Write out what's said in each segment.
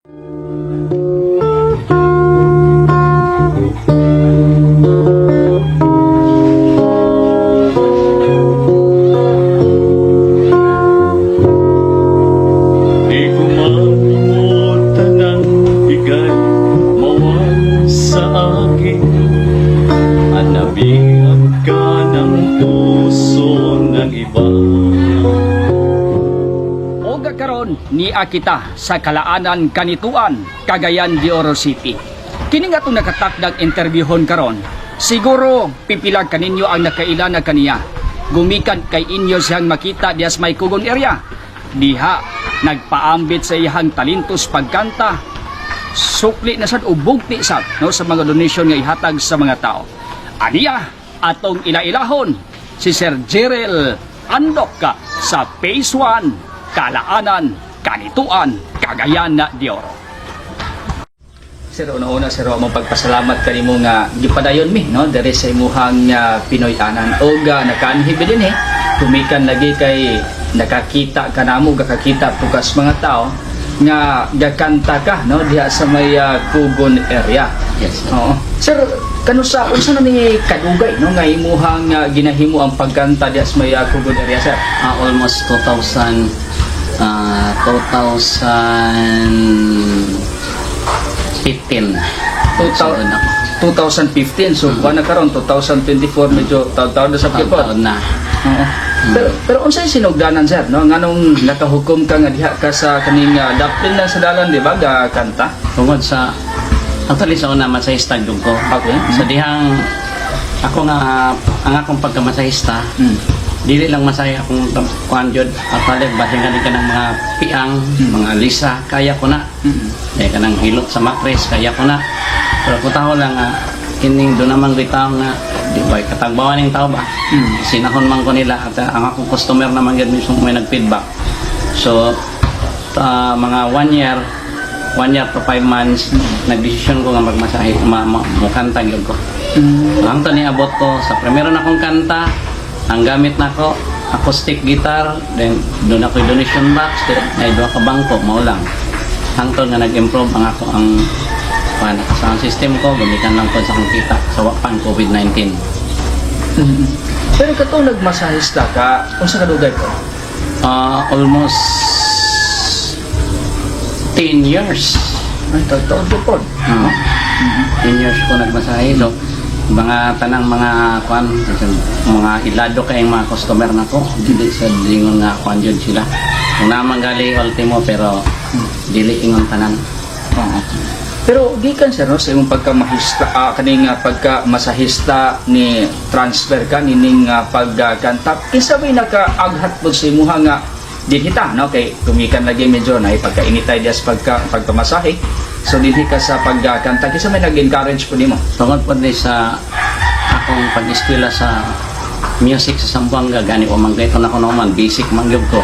Di ko malimutan ang ika'y mawag sa akin. At ka ng puso ng iba. Oga karon nia kita sa Kalaanan, Canitoan, Cagayan de Oro City. Kini nga itong nakatakdang interviewhon karon, siguro pipila kaninyo ang nakaila na kaniya. Gumikan kay inyo siyang makita dias may Kugon area. Diha nagpaambit sa iyang talentos pagkanta, sukli na sad o bugti sad, no, sa mga donation nga ihatag sa mga tao. Aniya atong ila-ilahon si Sir Jerel Andok ka sa Phase 1, Kalaanan, Canitoan, Cagayan de Oro. Sir, una-una, sir, among pagpasalamat kanimo nga gipadayon mi, no, diri sa imuhang Pinoy anan og nakaanhi din eh. Tumikan lagi kay nakakita ka namo, gakakita pukas mga tao nga gakanta ka, no, diha sa may Kugon area. Yes, sir. Oo. Sir, kanusa unsa na ni kadugay, no, nga imuhang ginahimo ang pagkanta diha sa may Kugon area, sir? Almost 2000, 2015. Sugod ako. 2015, so kuha na karon 2024, medyo taon-taon na sa kipot. Taon na. Oo. Pero unsay sinugdanan, sir, no, nganong nakahukom ka nga diha ka sa kaning daplin lang sa dalan, di ba, ga kanta? Tungod sa, actually sa una masahista jud ko. Sa dihang ako nga ang akong pagkamasahista, dili lang masaya akong kuan jud apalit basin ka ng mga piang, mga lisa, kaya ko na. Kaya ka ng hilot sa makres, kaya ko na. Pero kung tao lang nga, kining doon naman bitaw nga, di ba, katagbawan ng tao ba? Sinahon man ko nila at ang akong customer naman yun mismo may nag-feedback. So, mga 1 year, 1 year to 5 months, nagdesisyon ko nga magmasahe, mukanta gyud ko. Ang to niabot ko sa primero na akong kanta, ang gamit nako acoustic guitar, then doon ako donation box, then ay duha ka bangko mao lang. Hangtod nga nag-improve ang ako ang kuan sa system ko, gamitan lang ko sa akong kita sa wa pa ang COVID-19. Pero katong nagmasahista ka, unsa kadugay ko? Almost 10 years. Ay, taon ko po. 10 years ko nagmasahe. So, mga tanang mga kuan, mga ilado kayong mga customer nako, dili sa dingon nga kuan jud sila. Kung naman gali ultimo pero dili ingon tanan. Oo. Pero gikan, sir, no, sa imong pagkamahista, kaning pagkamasahista ni transfer ka nining pagkanta, kinsa may nakaaghat po sa imuha nga dinhita, no, kay tumikan lagi medyo na pagkainitay dias pagkamasahe. So dinhi ka sa pagkanta, kinsa may nag-encourage po nimo? Tungod po ni sa akong pag-eskwela sa music sa Zamboanga, gani o man gayton ako naman basic man gyud ko.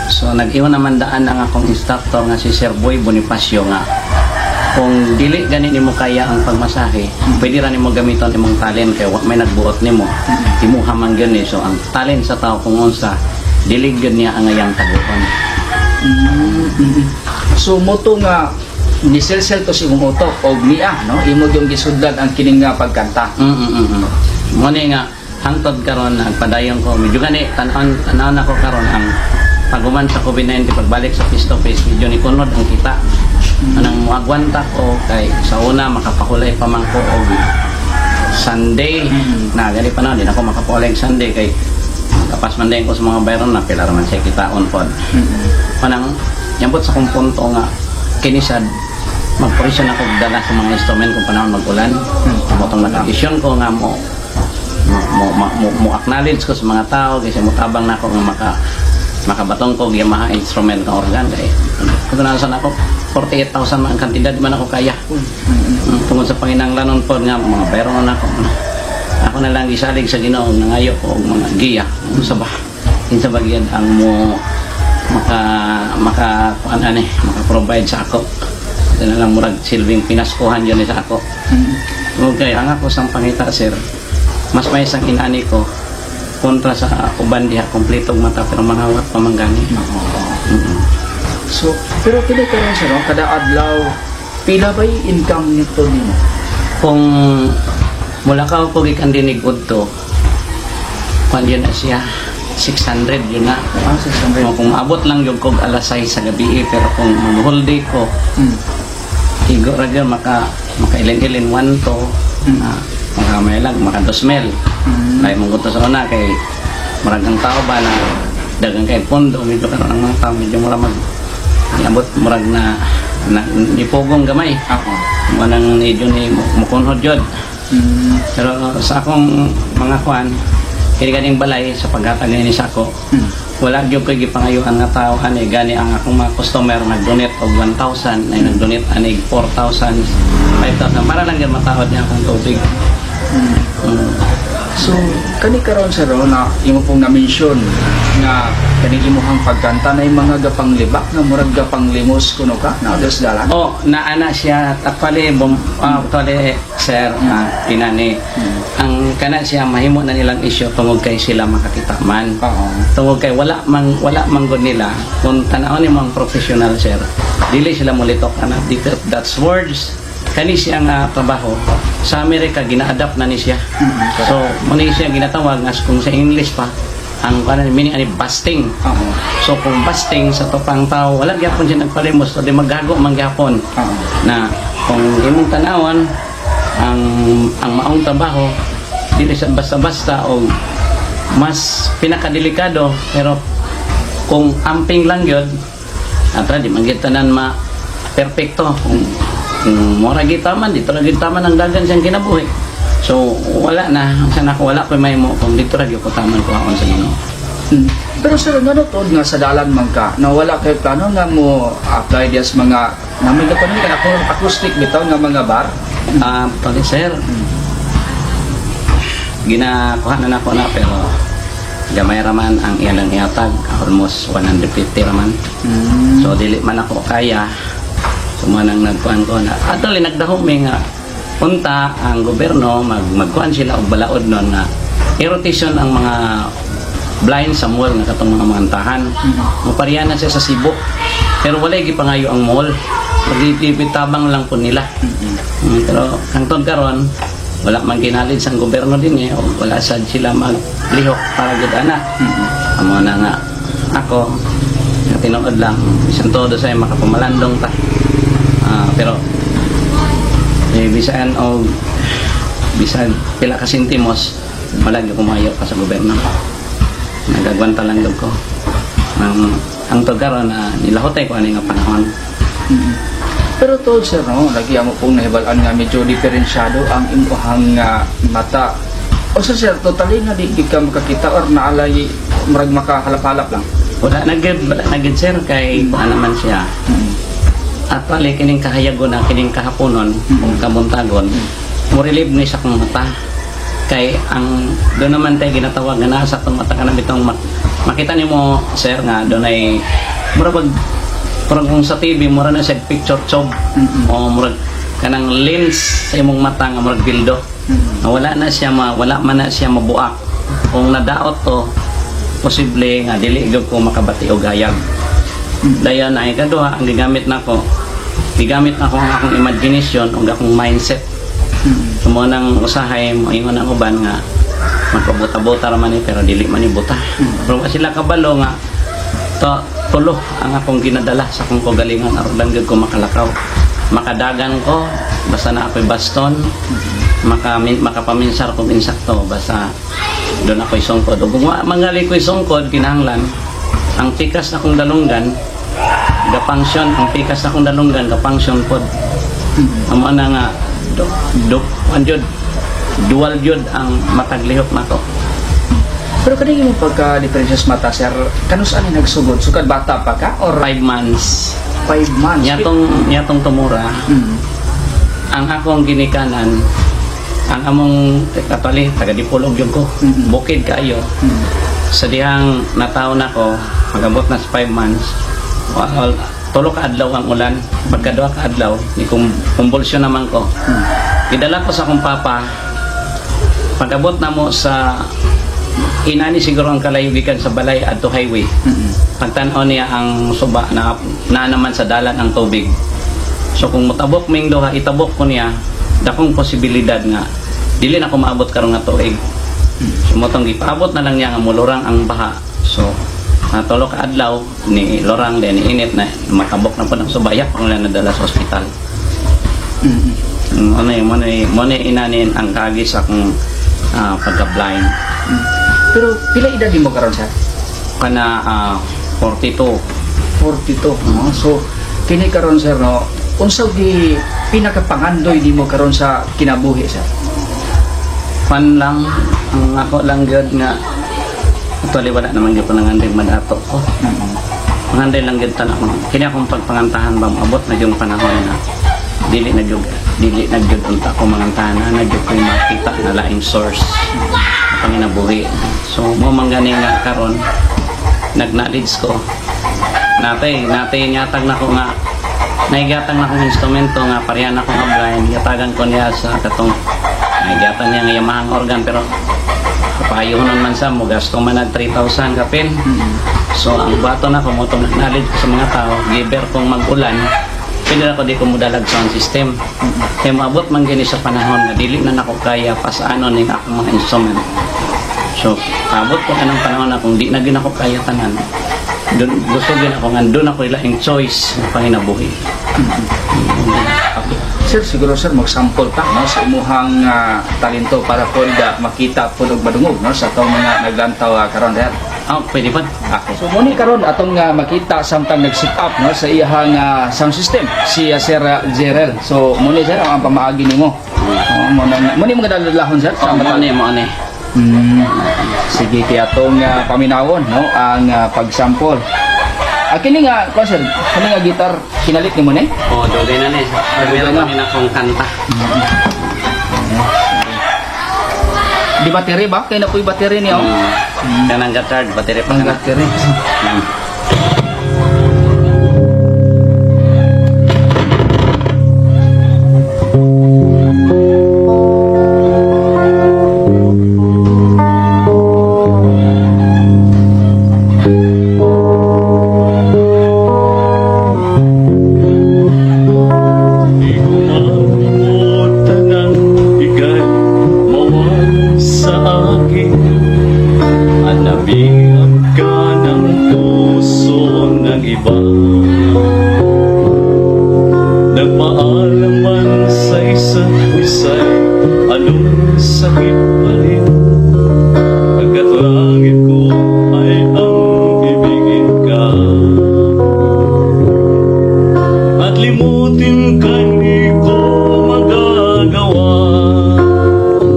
So nag-iwan naman daan ang akong instructor nga si Sir Boy Bonifacio nga kung dili gani nimo kaya ang pagmasahe, pwede ra nimo gamiton imong talent kay wa may nagbuot nimo. Imuha man gyud ni. So ang talent sa tao kung unsa, dili gyud niya ang iyang taguon. So moto nga niselsel to sa imong utok og niya, no, imo yung gisudlan ang kining nga pagkanta. Mo ni nga hangtod karon nagpadayon ko medyo gani tan-on tan-on ako karon ang paguman sa COVID-19, pagbalik sa face to face medyo ni kunod ang kita. Anang muagwanta ko kay sa una makapahulay pa man ko og Sunday na gani pa na din ako makapahulay og Sunday kay kapas man din ko sa mga bayron na pila ra man siya kitaon pod. Panang yambot sa kong punto nga kini sad magpresyon ako og dala sa mga instrument kung panahon mag-ulan. Motong nakadesisyon ko nga mo mo, mo, mo, mo acknowledge ko sa mga tao kasi mo tabang na ako nga makabatong ko og Yamaha instrument nga organ kay kung nasa na ako 48,000 man ang kantidad, di man ako kaya. Tungod sa panginanglanon po nga mga bayron na ako, ako na lang gisalig sa Ginoo nangayo ko og mga giya unsa ba kinsa ba gyud ang mo maka maka kuan ani maka provide sa ako. Ito na lang murag silbing pinaskuhan yun sa ako. Okay, ang ako sang pangita, sir, mas may isang inani ko kontra sa uban diha kompletong mata pero manawat pa man gani. So, Pero kini karon, sir, no, kada adlaw pila ba yung income nito nimo? Kung mula ka ko gikan dinig udto, kwan yun na siya, 600 yun na. Ah, 600. Kung maabot lang yung kog alas 6 sa gabi eh, pero kung mag-whole day ko, igo ra gyud maka ilin-ilin 1 to, maka may lang maka 2 mil. Kay mong gusto sa una kay murag ang tao ba na dagang kay pondo, medyo karon ang mga tao medyo mura mag niabot murag na, na nipugong gamay. Ako. Mo nang medyo ni mukunhod yun. Pero sa akong mga kuan, kini kaning balay sa paghatag ni sa ako, wala gyud koy gipangayuan nga tao ani. Gani ang akong mga customer nag-donate og 1,000 ay nag-donate ani 4,000, 5,000 para lang gyud mataod niya akong tubig. So, kani karon, sir, no, na imo pong na-mention nga kani imuhang pagkanta na yung mga gapanglibak nga murag gapanglimus kuno ka na das dalan. Oh, naana siya actually bum, actually sir, inani. Ang kana siya mahimo na nilang issue tungod kay sila makakita man. Tungod kay wala man gud nila. Kung tan-awon nimo ang professional, sir, dili sila mulitok ana dito. That's words kani siya nga trabaho sa Amerika gina-adapt na ni siya. So mo ni siya ginatawag nga kung sa English pa ang kanan meaning ani busting. So kung busting sa tupang tao, wala gyapon siya nagpalimos, so di maghago man gyapon na kung imong tanawon ang maong trabaho, dili sa basta-basta o mas pinakadelikado. Pero kung amping lang yun atra di man gyud tanan ma perpekto. Kung mora gyud taman dito ra gyud taman ang dagan siyang kinabuhi, so wala na sa nako, wala koy mahimo kung dito ra gyud ko taman kuhaon sa Ginoo. Pero sir, ngano tuod nga sa dalan man ka, na wala kay plano nga mo apply diya sa mga namin ka pa ni acoustic bitaw nga mga bar? Ah, pali sir. Ginakuha na nako na pero gamay raman ang ilang ihatag, almost 150 raman. So dili man ako kaya. So man ang nagkuhan ko na. Actually nagdahom mi nga unta ang gobyerno magkuhan sila og balaod nun nga i-rotation ang mga blind sa mall nga katong mga mantahan. Mopariya na siya sa Cebu. Pero walay gipangayo ang mall. Pagtitabang lang po nila. Pero hangtod karon wala man ginalid sa gobyerno din eh, o wala sad sila maglihok para gud ana. Amo na nga ako nga tinuod lang bisan todo sa makapamalandong ta. Pero eh, bisan og bisan pila ka sentimos, wala gyud kumayo pa sa gobyerno. Nagagwanta lang gyud ko. Ang karon na nilahotay ko ani nga panahon. Pero tuod, sir, no, lagi amo pong nahibal-an nga medyo diferensyado ang imuhang mata. O sir, sir, totally nga di ka makakita or naalay murag makahalap-halap lang? Wala na gyud, sir, kay kuan naman siya. Actually, kining kahayagon na, kining kahaponon, kung kamuntagon, mo-relieve ni sa akong mata. Kay ang doon naman tayo ginatawag nga nasa atong mata ka na bitong makita nimo, sir, nga doon ay mura pag murag kung sa TV mura na siya picture tube o murag kanang lens sa imong mata nga murag bildo. Nga wala na siya wala man na siya mabuak. Kung nadaot to, posible nga dili gyud ko makabati og hayag. Dayon ay kaduha ang gigamit nako ang akong imagination ug akong mindset. Mo nang usahay mo ingon ang uban nga magpabuta-buta ra man ni, pero dili man ni buta. Pero wa sila kabalo nga to tulo ang akong ginadala sa akong kagalingon aron lang gyud ko makalakaw. Makadagan ko basta na ako'y baston, makapaminsar ko insakto basta doon ako'y sungkod. Ug kung mangali ko'y sungkod, kinahanglan ang pikas na akong dalunggan gapangsyon, ang pikas na akong dalunggan gapangsyon pod. Amo na nga do, do, an jud, dual jud ang mataglihok nako. Pero kani imong pagka-diferensya sa mata, sir, kanus ani nagsugod? Sukad bata pa ka or 5 months. 5 months? Niyatong tumura, ang akong ginikanan, ang among actually taga Dipolog jud ko, bukid kaayo. Sa dihang nataon ako, magabot na sa 5 months, well, 3 ka adlaw ang ulan. Pagka 2 ka adlaw ni kumbulsyon naman ko. Gidala ko sa akong papa. Pag-abot na mo sa Inani siguro ang kalayo gikan sa balay adto highway. Pagtan-aw niya ang suba na, na naman sa dalan ang tubig. So kung motabok ming duha, itabok ko niya, dakong posibilidad nga dili na ko maabot karon nga tuig. So motong gipaabot na lang niya nga mulurang ang baha. So 3 ka adlaw ni lorang then ni init na matabok na po ng suba, yak ang lang nadala sa ospital. Ano yun, mo na inanin ang kagi sa akong pagka-blind. Pero pila edad nimo karon, sir? Kana 42. 42, no? So kini karon, sir, no, unsa gi pinakapangandoy nimo karon sa kinabuhi, sir? Pan lang, ang ako lang gyud nga actually wala naman gyud ko nanganday madato ko. Panganday lang gyud tan ako. Kini akong pagpangantahan ba maabot na yung panahon na dili na gyud unta ko mangantahan na na gyud ko makita na laing source sa panginabuhi. So mo man gani nga karon nag-knowledge ko. Natay ngatag na ko nga naigatang na akong instrumento nga parehan ako nga blind, gatagan ko niya sa katong naigatan niya nga Yamaha organ, pero kapayohonon man sa mo gasto man nag 3,000 kapin. So ang bato na ko mo tong knowledge ko sa mga tao, giver kong mag-ulan, pwede na ko di ko mudalag sound system. Kaya maabot man gini sa panahon nga dili na nako kaya pasaano ning akong mga instrument. So abot ko anang panahon na kung di na gin ako kaya tanan. Dun, gusto gin ako nga doon ako ilaing choice ng panginabuhi. Okay. Sir, siguro, sir, mag-sample ta, no, sa imuhang talento para po makita po og madungog, no, sa atong mga naglantaw karon, sir. Ah, pwede pa. Okay. So muni karon atong makita samtang nag-sit up, no, sa iyahang sound system si Sir Jerel. So muni, sir, ang pamaagi nimo. Oh, mo na muni mga daladalahon, sir, Oh, sa mo ni, mo ni. Sige, kaya atong paminawon, no, ang pagsample. Ah, kini nga ko, sir, kini nga gitar kinalit nimo ni? Oh, dugay na ni. Dugay Meron na. pa ni akong kanta. Di battery ba? Kay na po'y battery niya. Oh. Kanang ga-charge, battery pa Ang kana. battery. Di ko malimutan ang ika'y mawala sa akin. Anabihan ka ng puso ng iba. Nagpaalam man sa isa't isa'y anong sakit pa rin, pagkat langit ko ay ang ibigin ka. At limutin ka hindi ko magagawa.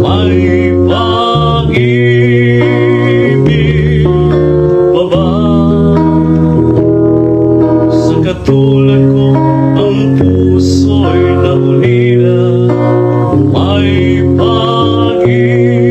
May pag-ibig pa ba? Sa katulad ko ang puso'y naulila. May pag-ibig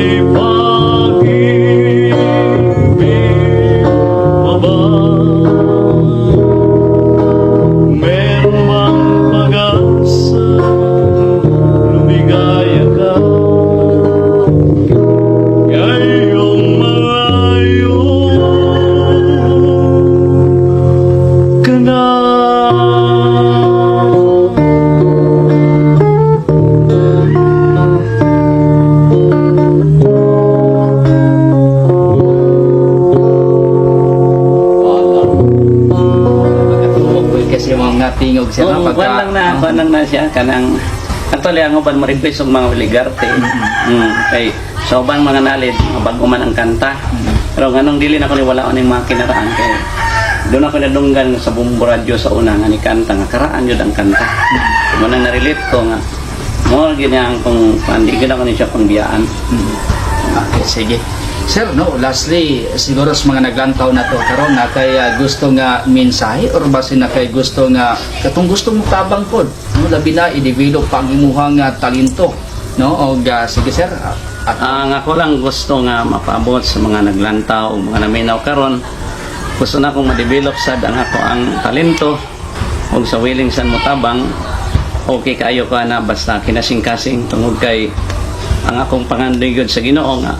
May pag-ibig pa ba? Meron bang pag-asa? Lumigaya ka ngayong malayo ka na. Pagkatulog ko kasi mga tingog siya. Oo, kuwan lang na siya kanang actually ang uban mo request og mga Oligarte. Kay sa ubang mga knowledge, mga bago man ang kanta. Pero nganong dili na ko ni wala ning mga kinaraan kay doon ako nadunggan sa Bumbo Radyo sa una nga ni kanta nga karaan yun ang kanta. Mo nang na-relate ko nga mo gini ang kung hindi gid ako ni siya pangbiyaan. Okay, sige. Sir, no, lastly, siguro sa mga naglantaw na to karon na kay gusto nga mensahe or basin na kay gusto nga katong gusto mo tabang pod, no, labi na i-develop pa ang imuhang talento, no? Og sige sir, at Ang ako lang gusto nga mapaabot sa mga naglantaw o mga naminaw karon, gusto na akong ma-develop sad ang ako ang talento og sa willing san motabang, okay kaayo ko na basta kinasing-kasing tungod kay ang akong pangandoy gyud sa Ginoo nga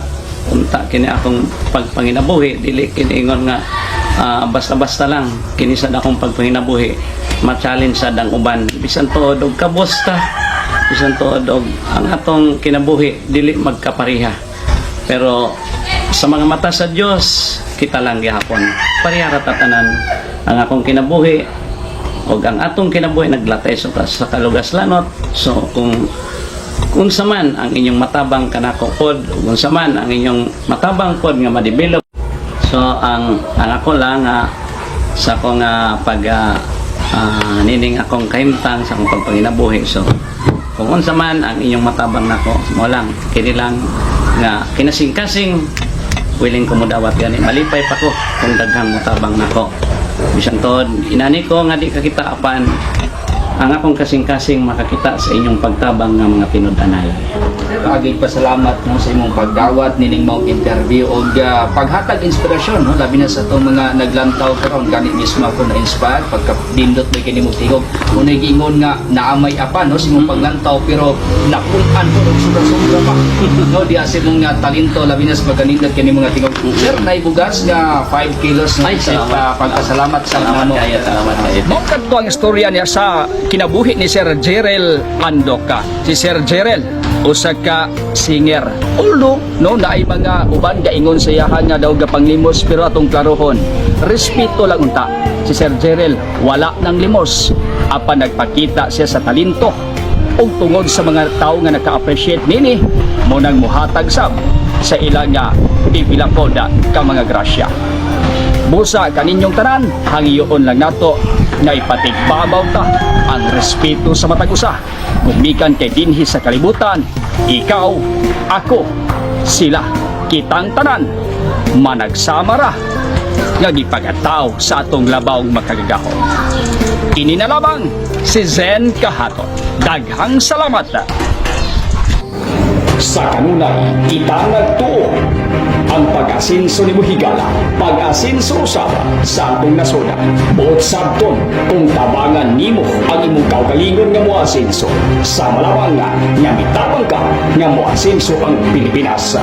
unta kini akong pagpanginabuhi dili kini ingon nga basta-basta lang. Kini sad akong pagpanginabuhi ma-challenge sad ang uban bisan tuod og kabos ta, bisan tuod og ang atong kinabuhi dili magkapareha, pero sa mga mata sa Dios kita lang gihapon pareha ra ta tanan. Ang akong kinabuhi og ang atong kinabuhi naglatay sa kalugas lanot. So kung unsa man ang inyong matabang kanako pod, ug unsa man ang inyong matabang pod nga ma-develop, so ang ako lang nga sa akong pag nining akong kahimtang sa akong pagpanginabuhi, so kung unsa man ang inyong matabang nako mo lang kini lang nga kinasing-kasing willing ko modawat gani, malipay pa ko kung daghang motabang nako bisan tuod inani ko nga di kakita, apan ang akong kasing-kasing makakita sa inyong pagtabang nga mga tinud-anay. Agi pasalamat, no, sa imong pagdawat nining maong interview og paghatag inspirasyon, no, labi na sa atong mga naglantaw karon. Gani mismo ako na inspire pagka nindot may kini mong tingog. Unay giingon nga naamay apa, no, sa imong paglantaw pero napun-an ko og sobra-sobra pa, no, diha sa imong nga talento labi na sa pagkanindot kini mga tingog. Sir, naibugas nga 5 kilos, no, Ay, sa salamat. Pagpasalamat sa Salamat namo. kayo, salamat kayo. Mao kadto ang istorya niya sa kinabuhi ni Sir Jerel Andoka. Si Sir Jerel usa ka singer. Although, no, naay mga uban gaingon sa iyahan nga daw gapanglimos, pero atong klarohon, respeto lang unta. Si Sir Jerel wala nang limos apan nagpakita siya sa talento ug tungod sa mga tao nga naka-appreciate nini mo nang muhatag sab sa ilang nga pipila koda ka mga grasya. Busa kaninyong tanan, hangiyoon lang nato nga ipatigbabaw ta ang respeto sa matag usa. Gumikan kay dinhi sa kalibutan, ikaw, ako, sila, kitang tanan, managsama ra nga gipagatao sa atong labawng makagagahom. Kini na lamang si Zen Kahaton. Daghang salamat. Sa kanunay, kita nagtuo. Ang pag-asinso ni Buhigala, pag-asinso usab sa atong nasoda. Buot sabton kung tabangan nimo ang imong kaugalingon nga moasinso. Sa malawang nga, nga mitabang ka nga moasinso ang Pilipinas.